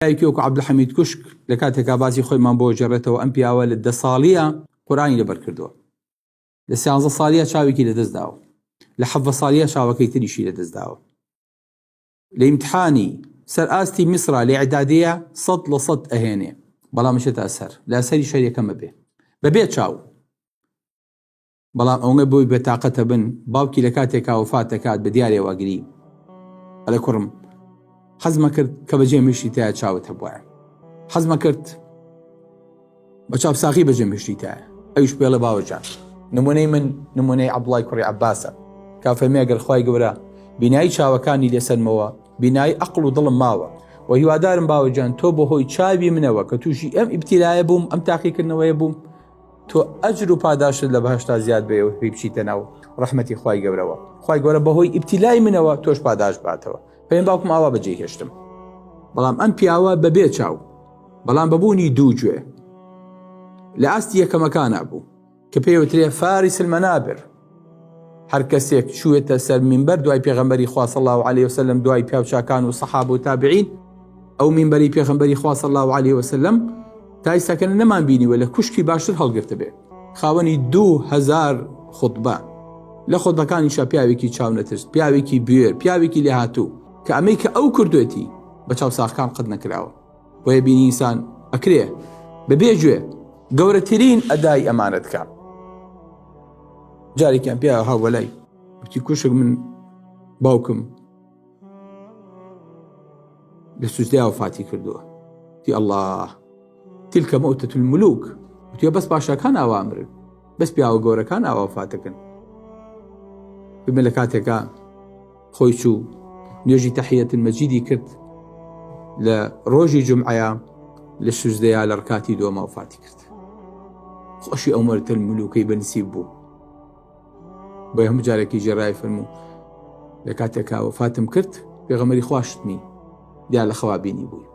پیاوێکی وەکو عەبدولحەمید کوشک لە کاتێکا باسی خۆیمان بۆ گێڕێتەوە ئەم پیاوە لە دە ساڵیە قورئانی لەبەر کردووە لە سیانزە ساڵیە چاوێکی لەدەست داوە لە حەڤە ساڵیە چاوەکەی تریشی لەدەست داوە لە ئیمتحانی سەر ئاستی میسرا لە ئیعدادیە 100% ئەهێنێ بەڵام شێتە ئەسەر لە ئەسەری شەریەکەمە بێ بەبێ چاو بەڵام ئەوەنگە بۆی بێتاقەتە بن باوکی لە کاتێکا وەفات دەکات بە دیارێوە ئەگری ئەڵێ کوڕم حەزمە کرد کە بەجێم هێشتیتایە چاوت هەبوایە حەزمە کرد بە چاوساغی بەجێم هێشتیتایە ئەویش پێڵێ باوەجان نمونەی من نمونەی عەبدوڵای کوڕی عەباسە کا فەرمی ئەگەر خوای گەورە بینایی چاوەکانی لێسەرمەوە بینایی ئەقڵ و دڵم ماوە و هیوادارم باوەجان تۆ بەهۆی چاوی منەوە کە تووشی ئەم ئیبتیلایە بووم ئەم تاقیکردنەوەیە بووم تۆ ئەجر و پاداشتت لە بەهەشتا زیاد بێ و هی بچیتە ناو ڕەحمەتی خوای گەورەوە خوای گەورە بەهۆی ئیبتیلای منەوە تۆش پاداشت باتەوە پێم باوکم ئاوا بەجێ هێشتم بەڵام ئەم پیاوە بەبێ چاو بەڵام بەبوونی دوو گوێ لە ئاستی یەکەمەکانە بوو کە پێوترێ فارس المنابر هەر کەسێک چووێتە سەر مینبەر دوای پێغەمبەری خوا صلی الله علیه وسلم دوای پیاوچاکان و سەحابە و تابعین ئەو مینبەری پێغەمبەری خوا صلی الله علیه وسلم تا ئیستاکە نەمان بینیوە لە کوشکی باشتر هەڵگرتە بێ خاوەنی 2000 خطبە لە خۆتبەکانیشا پیاوێکی چاونەترس پیاوێکی بوێر پیاوێکی لێهاتوو کە ئەمەی کە ئەو کردوێتی بە چاوساخکان قەت نەکراوە بۆیە بینی ئینسان ئەکرێ بەبێ گوێ گەورەترین ئەدای ئەمانەت کە جارێکیان پیا هاوەلای وتی کوشک من باوکم لە سوجدەیا وفاتی کردووە تی الله تلك موتة الملوك وتی بەس پاشاکان ئاوا ئەمرن بەس پیاوە گەورەکان ئاوا وفاتەکەن بمە لە کاتێکا خۆی چوو نوێژی تەحیەت المەجیدی کرد لە ڕۆژی جمعەیە لە سوجدەیا لە ڕکاتی دووەما وفاتی کرد خۆشی ئەو مەرتە ملوکەی بەنسیب بوو بۆ هەموو جارێکی ژێرای فەرموو لە کاتێکا وفاتم کرد پێغەمەری خواشتنی دیار لە خەوا بینی بووی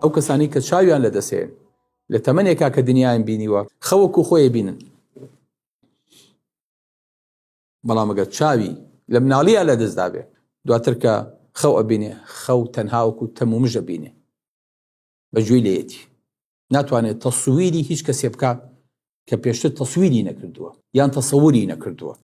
ئەو کەسانی کە چاویان لە دەسێن لە تەمەنێکا کە دنیایان بینیوە خەوەکو خۆی بینن بەڵام ئەگەر چاوی لە مناڵییا لە دەست دابێ دواتر کە خەو ئەبینێ خەو تەنها وەکو تەم و مژ ئەبینێ بە گوێی لێیەتی ناتوانێت تەسویری هیچ کەسێ بکات کە پێشتر تەسویری نەکردووە یان تەسەوری نەکردووە.